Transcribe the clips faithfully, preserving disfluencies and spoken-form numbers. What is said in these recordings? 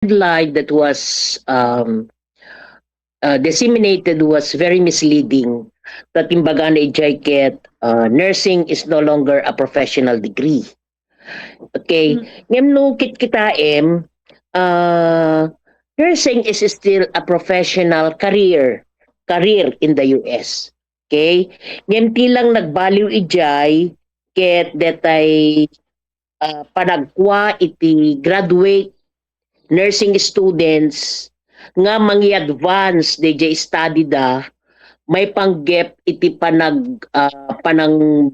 headline that was, um, uh, disseminated was very misleading. That imbagana idiay ket, uh, nursing is no longer a professional degree. Okay. Ngem no kitkitaem, uh, nursing is still a professional career, career in the U S. Okay? Ngem ti lang nagbaliw idiay ket detay, ah, panagkua iti graduate nursing students nga mangi-advance daydiay study da, maipanggep iti panag-, ah, panang-,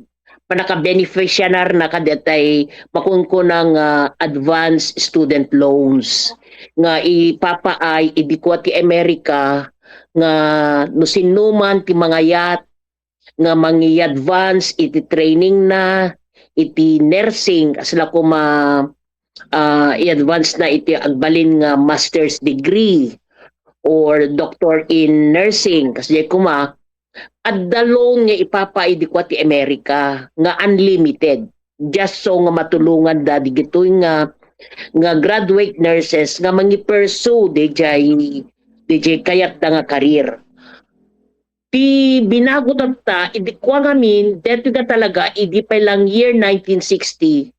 panakabeneficiarna kadetay makunkuna nga advance student loans nga ipapaay idi kua ti Amerika nga no sinnoman ti mangayat nga mangi-advance iti training na, iti nursing, kasla koma, ah, i-advance na iti agbalin nga master's degree or doctor in nursing, kasdiay koma, adda loan nga ipapa idi kua ti Amerika nga unlimited. Just so nga matulongan da digitoy nga, nga graduate nurses nga mangi-pursue didiay, didiay kayatda nga career. Ti binago tatta, idi kua ngamin, detoy nga talaga, idi pay lang year nineteen sixty,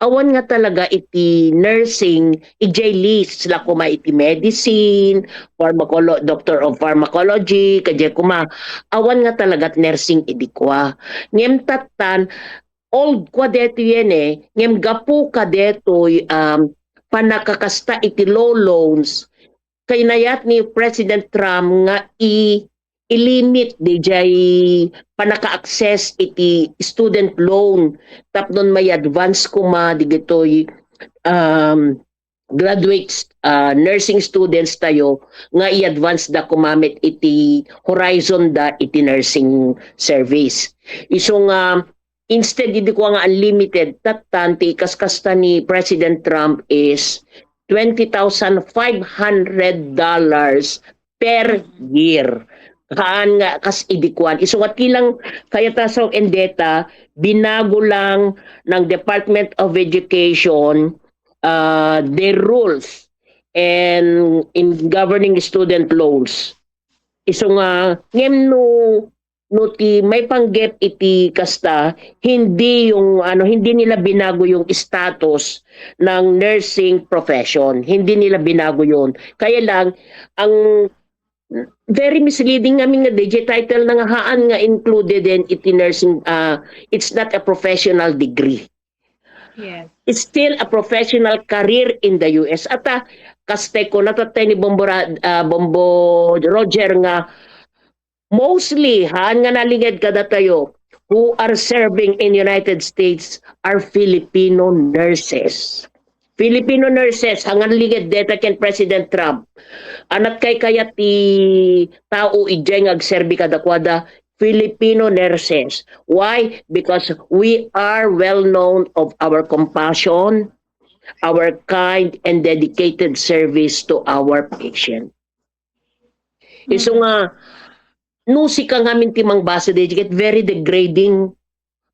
awan nga talaga iti nursing, idiay list, la koma iti medicine, pharmacolo-, doctor of pharmacology, kadiay koma, awan nga talaga nursing idi kua. Ngem tattan, old kua detoy yen eh, ngem gapu kadetoy, um, panakakasta iti law loans, kinayat ni President Trump nga i-, i-limit didiay panaka-access iti student loan tapno may advance koma digitoy, um, graduate, ah, nursing students tayo nga i-advance da koma met iti horizon da iti nursing service. Isu nga instead idi kua nga unlimited, tattan ti ikaskasta ni President Trump is twenty thousand five hundred dollars per year. Haan nga kas idi kuan. Isu nga ti lang kayat a sawen deta, binago lang ng Department of Education, ah, their rules and in governing student loans. Isu nga, ngem no, no ti maipanggep iti kasta, hindi yung, ano, hindi nila binago yung status ng nursing profession. Hindi nila binago yun. Kaya lang, ang very misleading ngamin nga D J title na nga haan nga included din iti nursing, ah, it's not a professional degree. Yes. It's still a professional career in the U S. At, ah, kastay ko, natatay ni Bombo, Ra-, ah, Bombo Roger nga mostly, haan nga nalinged kadatayo, who are serving in United States are Filipino nurses. Filipino nurses, hangan linged deta ken President Trump. Anat kay kayat ti tao idiay nga agserbi kadakuada, Filipino nurses. Why? Because we are well known of our compassion, our kind and dedicated service to our patient. Isu nga, no sika ngamin ti mangbasa, di ket very degrading.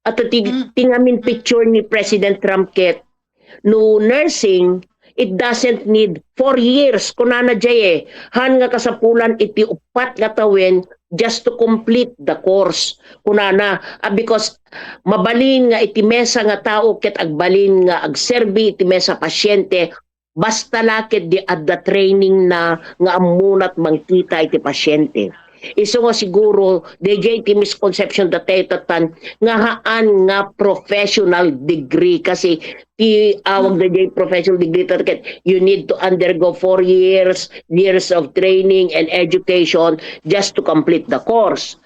At ti, ti ngamin picture ni President Trump ket, no nursing, it doesn't need four years. Kunana jay eh, han nga kasapulan iti upat nga tawen just to complete the course. Kunana, ah, because mabalin nga iti mesa nga tao ket agbalin nga agserbi iti mesa pasyente, basta la ket di adda training na nga ammonat mangkita iti pasyente. Isu nga siguro, D J, ti misconception datayo tattan nga haan nga professional degree kasi ti awag D J professional degree ket you need to undergo four years, years of training and education just to complete the course.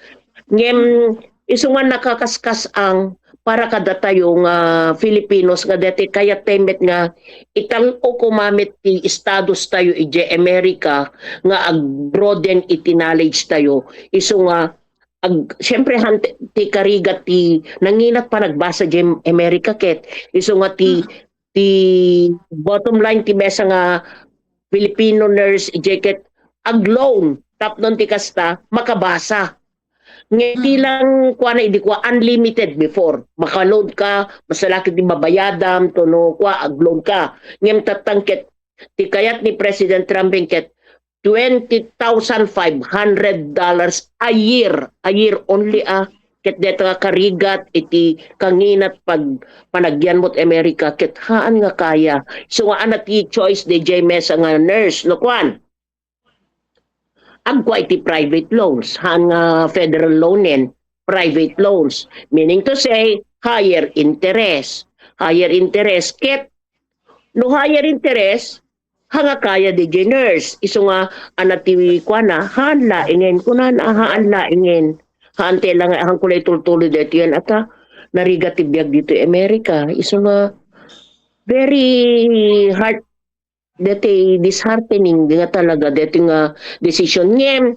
Ngem, isu nga nakakaskas-ang para kadatayo nga Filipinos nga dati kayat tayo met nga ital-o koma met ti status tayo idiay Amerika nga ag-broaden iti knowledge tayo. Isu nga ag-, siyempre, han-, ti karigat ti nanginat panagbasa diay Amerika ket isu nga ti, ti bottom line ti mesa nga Filipino nurse idiay ket ag-loan tapno ti kasta makabasa. Ngem ti lang kuana idi kua unlimited before. Maka-loan ka, basta la ket di mabayadam, tono kua, ag-loan ka. Ngem tattan ket Ti kayat ni President Trump ket twenty thousand five hundred dollars a year, a year only, ah. Ket deta nga karigat iti kanginat pag panagyanmo ti Amerika, ket haan nga kaya. So, nga ana ti choice, D J Mesa nga nurse, no kuan? Agkua iti private loans, haan nga federal loanen, private loans. Meaning to say, higher interest. Higher interest, ket no higher interest, haan nga kaya, D J nurse. Isu nga, ana ti kuana, haan laengen. Kunana, haan laengen. Haan te lang, haan ko la itultuloy daytoy yan, ata, narigat ti biag ditoy Amerika. Isu nga, very hard, deti disheartening nga talaga, deti nga decision. Ngem,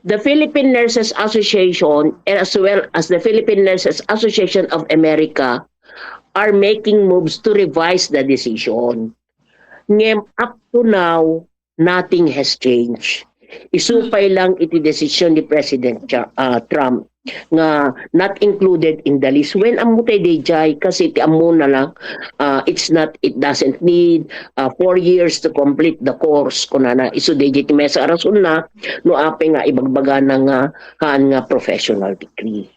the Philippine Nurses Association, as well as the Philippine Nurses Association of America, are making moves to revise the decision. Ngem, up to now, nothing has changed. Isu pay lang iti desisyon ni President Cha- ah, Trump nga not included in the list. When ammo tay, D J, kasi ti ammo na lang, ah, it's not, it doesn't need, ah, four years to complete the course, kunana. Isu, D J, ti maysa a rason na, no apay nga ibagbaga na nga, haan nga professional degree.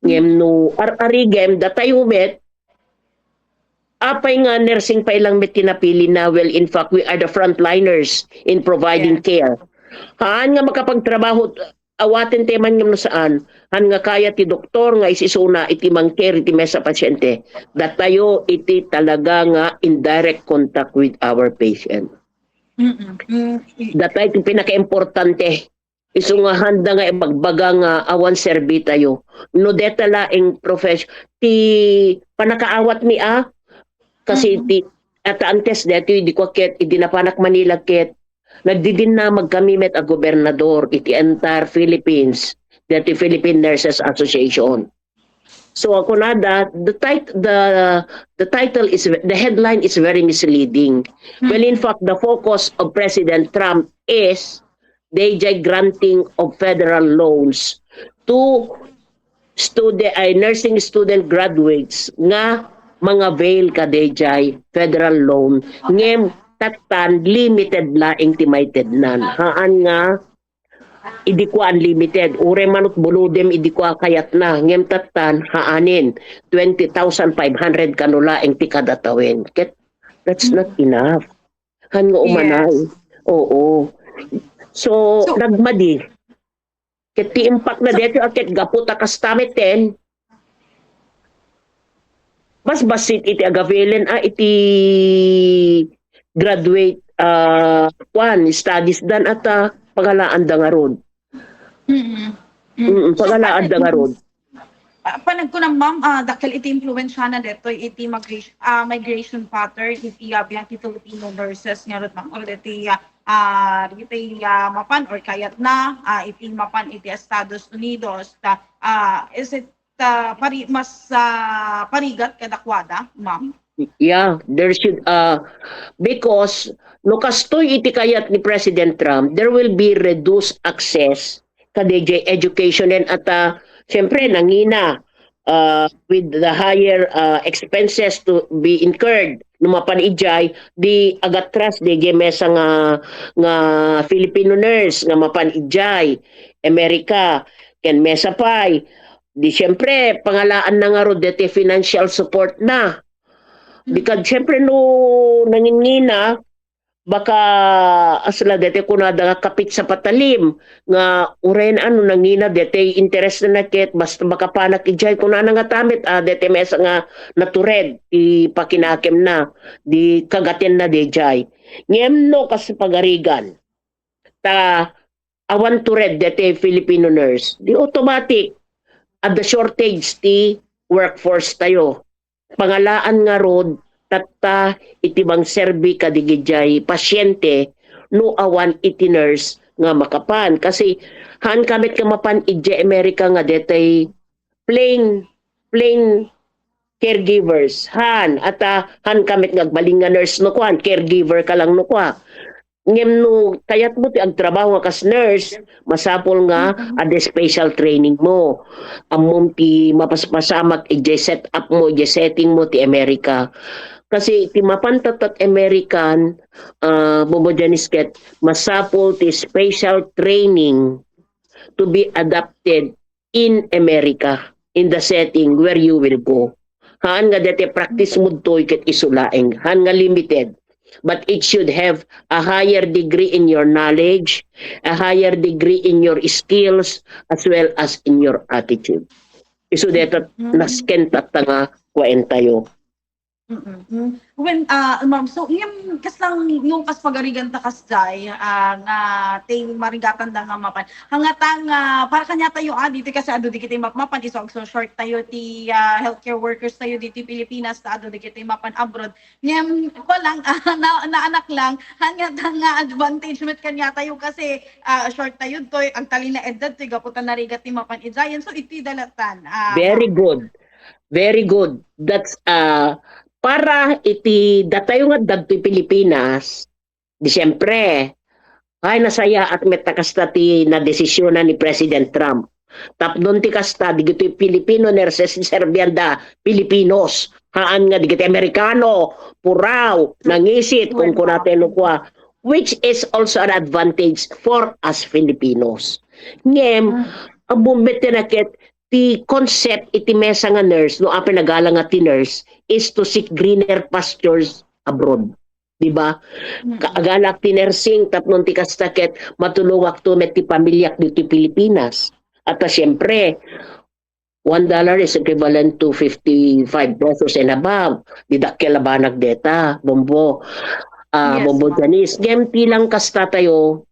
Ngem no ar-arigem, datayo met, apay nga nursing pay lang met ti napili na? Well, in fact, we are the frontliners in providing care. Haan nga makapagtrabaho, awaten te man ngem no saan. Han nga kaya ti doktor nga isisuna iti mang-care iti maysa a pasyente. Datayo iti talaga nga in direct contact with our patient. Mm-mm. Mm, i- Datay ti pinakaimportante. Isu nga handa nga ibagbaga nga awan serbi tayo. No deta laeng profession, ti panakaawat mi a, kasi Mm-mm. ti, ata antes detoy, di ko ket, idi napanak Manila ket, nagdidinnamag kami met a gobernador iti entire Philippines, deti Philippine Nurses Association. So, kunada, the tit- the the title is ve- the headline is very misleading. Well, in fact, the focus of President Trump is the granting of federal loans to student ay nursing student graduates nga mangavail ka D J federal loan. Ngem tattan limited laeng ti maitednan. Haan nga idi kua unlimited. Uray manut bulodem idi kua kayatna. Ngem tattan, haanen, twenty thousand five hundred kano laeng ti kada tawen. Ket that's not enough. Han nga umanay. Yes. Oo. So, So, nagmadi. Ket ti impact na So, detoy a ket gapu ta kasta metten, mas bassit iti agavelen a iti graduate, ah, kuan, studies dan at, ah, pangalaanda ngarud. Mm. Mm, So, pangalaanda paano ngarud. Ah, panagkunam, ma'am, ah, dakkel iti impluwensya na detoy iti migration, ah, migration pattern iti, ah, biag ti Filipino nurses ngarud, ma'am, or iti, ah, ah, iti, ah, mapan or kayat na, ah, iti mapan iti Estados Unidos. Ta, ah, is it, ah, pari-, mas, ah, parigat kadakuada, ma'am? Yeah, there should, uh, because no kastoy iti kayat ni President Trump, there will be reduced access ka D J education and at, uh, siyempre, nangina, uh, with the higher, uh, expenses to be incurred no mapan idiay, di agatras D J Mesa nga, nga Filipino nurse nga mapan idiay Amerika, ken Mesa pay. Di siyempre, pangalaan na ngarud deti financial support na. Because siyempre no nangingina, baka asla deti kunada nga kapit sa patalim, nga uray ano nangina deti interes na naket, basta makapanak idiay kunana nga tamit, ah, deti maysa nga natured ti pakinakem na, di kagaten na diay. Ngem no kas pagarigan, ta awan tured deti Filipino nurse, di automatic, adda shortage ti workforce tayo. Pangalaan ngarud, tatta iti mangserbi kadigidiay pasyente no awan iti nurse nga makapan. Kasi, haan ka met nga mapan idiay Amerika nga detay plain, plain caregivers. Haan, at, ah, haan ka met nga agbalin nga nurse no kuan, caregiver ka lang no kua. Ngem no kayatmo ti agtrabaho nga kas nurse, masapul nga adda special training mo. Ammom ti mapaspasamak idiay set up mo, idiay setting mo ti Amerika. Kasi ti mapan tatta ti American, ah, Bobo Janice, ket masapul ti special training to be adapted in America, in the setting where you will go. Haan nga dayta practice mo ditoy ket isu laeng. Haan nga limited. But it should have a higher degree in your knowledge, a higher degree in your skills, as well as in your attitude. Isu dayta Mm. nasken tatta nga kuwaentayo. Mm-mm. When, ah, ma'am, so, ngem, kas lang, yung kas pagarigan ta kasjay, ah, nga, ting marigatan da nga mapan. Hangata nga, para kaniatayo, ah, dito kasi adu di kita mapan, iso, so short tayo ti, ah, healthcare workers tayo dito Pilipinas, ta adu di kita mapan abroad. Ngem, ko lang, ah, na, naanak lang, hangata nga advantage met kaniatayo kasi, ah, short tayo to, agtalina edad to, gapu ta narigat ti mapan ijayen. So, iti dalatan, ah, Very ma'am. Good. Very good. That's, uh, para iti datayo nga adda ditoy Pilipinas, di siyempre, ay, nasayaat met ta kasta ti nadesisyona ni President Trump. Tapno ti kasta, digitoy Filipino nurses, serbianda Filipinos. Haan nga digiti Amerikano, puraw, nangisit, kung kunate no kua, which is also an advantage for us Filipinos. Ngem, Ah. Ammom met ti naket, ti concept iti mesa nga nurse, no, apay nagala nga ti nurse, is to seek greener pastures abroad. Di ba? Mm. Ka-, agalak ti nursing, tapno ti kasta ket matulongak to met ti pamiliak dito Pilipinas. At, ah, siyempre, one dollar is equivalent to fifty-five pesos and above. Di dakkel a banag deta, Bombo. Ah, Yes, Bombo ma'am. Janice. Ngem ti lang kasta tayo,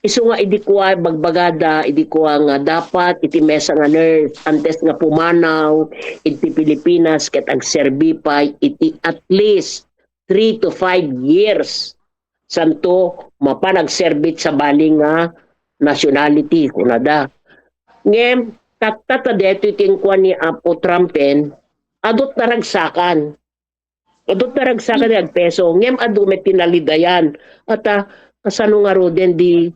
isu nga idi kua bagbagada, idi kua nga dapat iti mesa nga nurse, antes nga pumanaw iti Pilipinas, ket agserbi pay iti at least three to five years. Santo, mapan agserbi sabali nga nationality, kunada. Ngem, tatta ta detoy ti inkuan ni Apo Trumpen, adut naragsakan. Adut naragsakan nga agpeso. Ngem, adu met ti nalidayan. At, ah, kasano ngaruden di,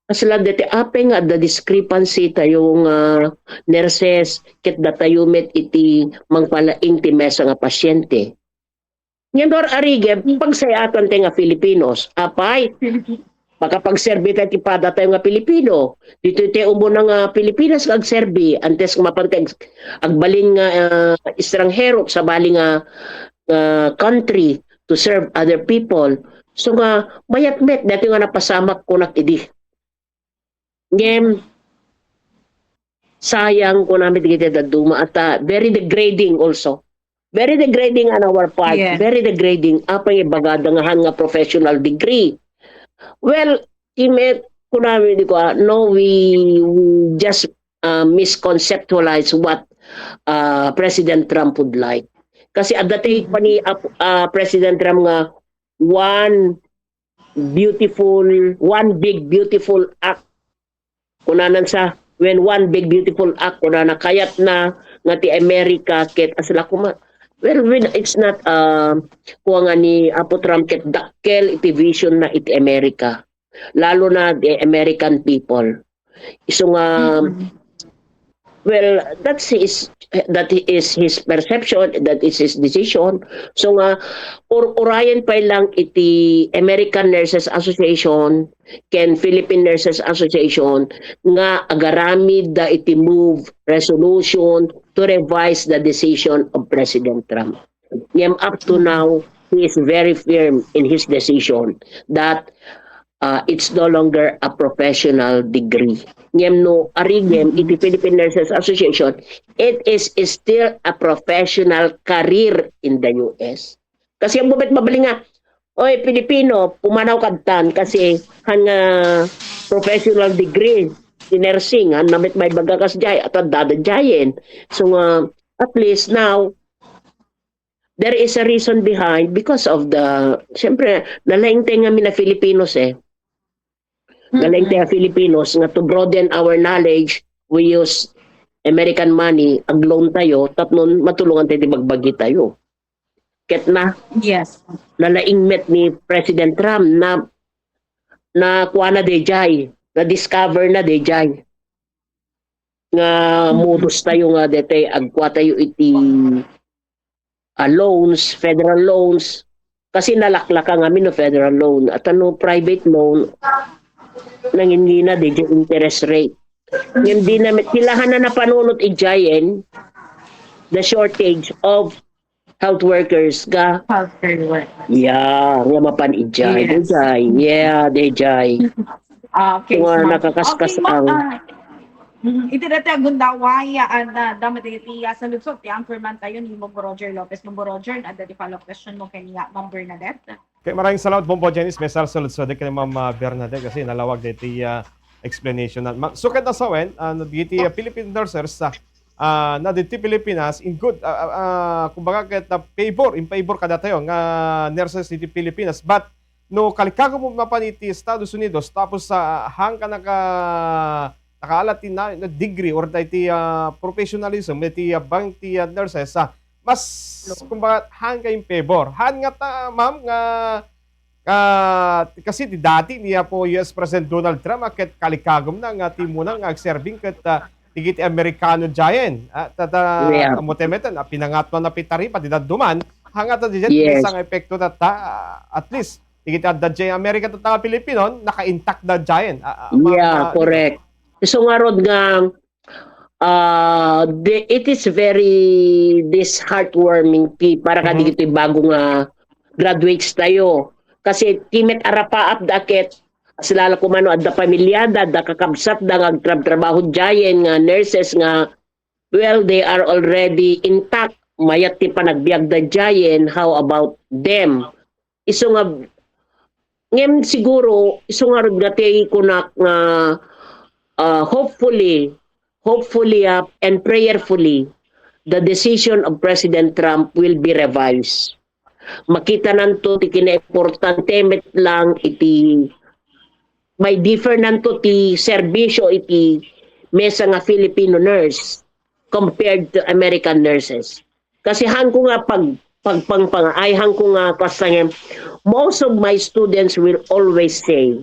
kasla deti apay nga adda discrepancy tayo nga nurses, ket datayo met iti mangpalaing ti mesa nga pasyente. Ngem, Dor Arige, pagsayatan tayo nga Filipinos. Apay, makapagserbi tayo ti padatayo nga Pilipino. Ditoy ti umuna nga Pilipinas nga agserbi, antes nga mapan ti ag-, agbalin nga, ah, estranghero, sabali nga, ah, country to serve other people. So nga, mayat met, dati nga napasamak kunak idi. Ngem, sayang kunami dagiti dadduma at, ah, very degrading also. Very degrading on our part. Yes. Very degrading. Apay nga ibagada nga han nga professional degree. Well, ti met kunami di ko, ah, no, we, we just, ah, misconceptualize what, ah, President Trump would like. Kasi adda ti pani, ah, ah, President Trump nga one beautiful, one big beautiful act. Kunanan sa, when one big beautiful act, kunana, kayatna nga ti Amerika ket asla kuma. Well, when it's not, um, kua nga ni Apo Trump ket dakkel iti vision na iti Amerika. Lalo na the American people. Isu nga, Mm. Well, that's his, that is his perception, that is his decision. So nga, ur-, urayen pay lang iti American Nurses Association ken Philippine Nurses Association nga agaramid da iti move resolution to revise the decision of President Trump. Ngem up to now, he is very firm in his decision that, uh, it's no longer a professional degree. Ngem no arigem iti Philippine Nurses Association, it is still a professional career in the U S. Kasi ang bubet mabali nga, "Oy, Pilipino, pumanaw kadtan kasi han nga professional degree ti nursing, han namet maibaga kas jay, at dada jayen." So nga, at least now, there is a reason behind because of the, siyempre, nalaing tayo nga mina Filipinos eh. Nalaing tayo Filipinos nga to broaden our knowledge, we use American money, ag-loan tayo, tapno matulongan tayo ti bagbagi tayo. Ket na, Yes. Nalaing met ni President Trump na, na kuana dayjay, na discover na dayjay. Nga modus tayo nga dete, agkua tayo iti ah, loans, federal loans. Kasi nalaklaka ngamin no federal loan. At ano, private loan, nangingina di interest rate. Ngayon di na, kailangan na napanunot idiay, the shortage of health workers ga. Healthcare workers. Yeah, nga mapan idiay. Yes. Idiay. Yeah, idiay. Okay, nga ma'am. Nakakaskas. Okay, ma'am, ang ah, mm, iti dati agundaway, ah, na dama dagiti, ah, saludsod, ti anchorman tayo ni Bongo Roger Lopez. Bongo Roger, adda ti follow-up question mo ken ni, ah, Ma'am Bernadette? Okay, maraming salamat, Bongo Janice. May saludsod ken ni Ma'am, ah, Bernadette kasi nalawag diti, ah, explanation na. Ma-, sukat na sawen, ah, diti, ah, Philippine nurses, ah, ah, na diti Pilipinas, in good, ah, ah, ah, kumbaga, ket, ah, favor, in favor kadatayo nga nurses diti Pilipinas. But, no, kalikagum mapan iti Estados Unidos, tapos, ah, hangka naka-, nakaalat ti na, na degree or dayta iti, ah, professionalism, iti, ah, bang ti, ah, nurses, ah, mas, kumbaga, hangka in favor. Han nga ta, ma'am, nga, ah, kasi ti dati ni Apo U S President Donald Trump, ah, ket kalikagum na nga ti muna nga agserbing ket, ah, dagiti Amerikano diayen. Ah, ta, ta, yeah, ammo ti metten, ah, pinangatwan na pitaripa, ti dadduman, hangata diay, yes, maysa nga epekto tatta, ah, at least, dagiti adda diay Amerika tatta nga Pilipino, naka-intact da diayen. Ah, ah, ma-, yeah, ma-, correct. Isu ngarud nga, ah, the, it is very disheartwarming ti para, mhm, kadagiti bago nga graduates tayo. Kasi ti met arapaap da ket, sila la kumano adda pamilyada, adda kakabsatda nga agtrabtrabaho diayen nga nurses nga, well, they are already intact. Mayat ti panagbiagda diayen. How about them? Isu nga, ngem siguro, isu ngarud nga ti kunak nga, ah, hopefully, hopefully, ah, and prayerfully, the decision of President Trump will be revised. Makitananto ti kinaimportante met lang iti, may differ nanto ti serbisyo iti maysa nga Filipino nurse compared to American nurses. Kasi hanko nga pag-, pagpangpang-, ay, hanko nga kasta nga, most of my students will always say,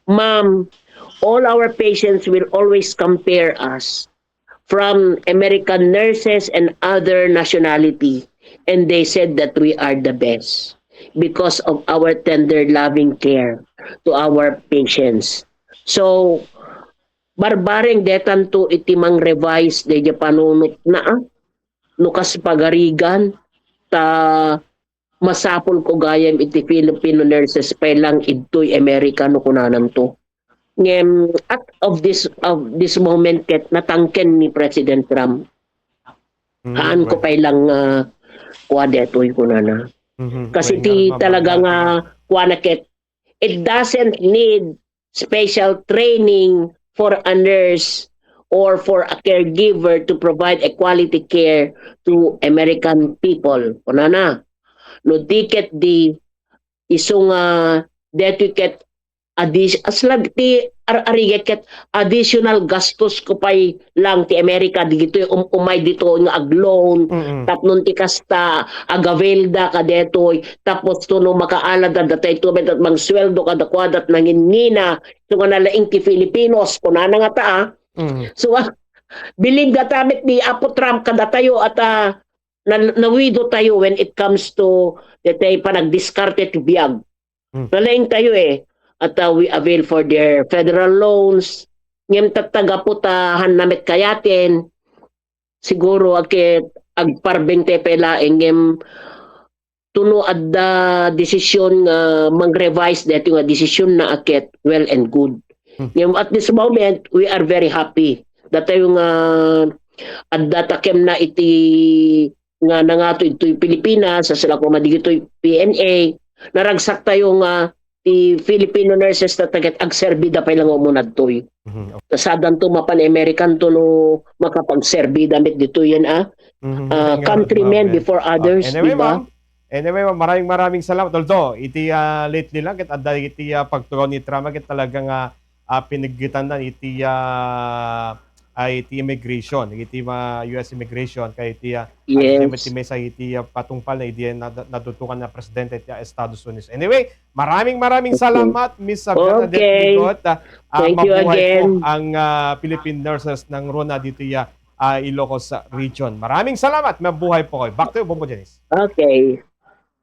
"Ma'am, all our patients will always compare us from American nurses and other nationality, and they said that we are the best because of our tender, loving care to our patients." So, barbareng detanto iti mang-revise daydiay panunotna, ah. No kas pagarigan, ta masapulko gayam iti Filipino nurses pay lang idtoy Amerika no kunananto. Ngem, at of this, of this moment ket natangken ni President Trump. Mm, haanko pay lang nga kua detoy kunana. Mhm. Kasi ti talaga nga kuana ket, it doesn't need special training for a nurse or for a caregiver to provide a quality care to American people. Kunana, no di ket di isu nga detoy ket addi-, as lag ti ar-, arigat ket additional gastos ko pay lang ti Amerika, digitoy um-, umay ditoy nga ag-loan, mm-mm, tapno ti kasta, agawelda kadetoy, tapos tuno makaalada datay to, met at mangsueldo kadakuada, nangingina, so nga nalaing ti Filipinos, kunana nga ta, ah. Mm. So, ah, bilin gata met ni Apo Trump kadatayo at, ah, na-, nawido tayo when it comes to detay panagdiskarte ti biag. Hmm. Nalaing tayo eh. At, uh, we avail for their federal loans. Ngem tattagapo ta han namet kayaten, siguro ket agparbeng te pay laeng ngem tuno adda desisyon nga mang-revise daytoy nga desisyon na a ket well and good. Hmm. Ngem at this moment, we are very happy. Datayo nga adda takem na iti nga nangato itoy Pilipinas, sa sila koma digitoy P N A, naragsak tayo nga ti Filipino nurses tatta ket agserbi da pay lang umuna ditoy. Mhm, okay. Sadanto mapan American to no makapagserbi da met ditoy yan, ah. Mhm. Ah, nga, countrymen nga, before others, anyway, di ba? Ma'am. Anyway, ma'am, maraming, maraming salamat. Although, iti, ah, lately lang, ket adda iti, ah, pagtugaw ni Trump, ket talaga nga, ah, piniggitan na iti, ah, ay iti immigration, iti ma-, U S immigration, kay iti, ah, yes, iti maysa iti, ah, patungpal na idi na, na, natutukan na presidente iti, ah, Estados Unidos. Anyway, maraming, maraming, okay, salamat, Miss, ah, Bernadette, okay, Bigot. Ah, ah, thank you again. Mabuhay po ang, ah, Philippine nurses ng rona dito, ah, ah, Ilocos Region. Maraming salamat. Mabuhay po kayo. Back to you, Bombo Janice. Okay.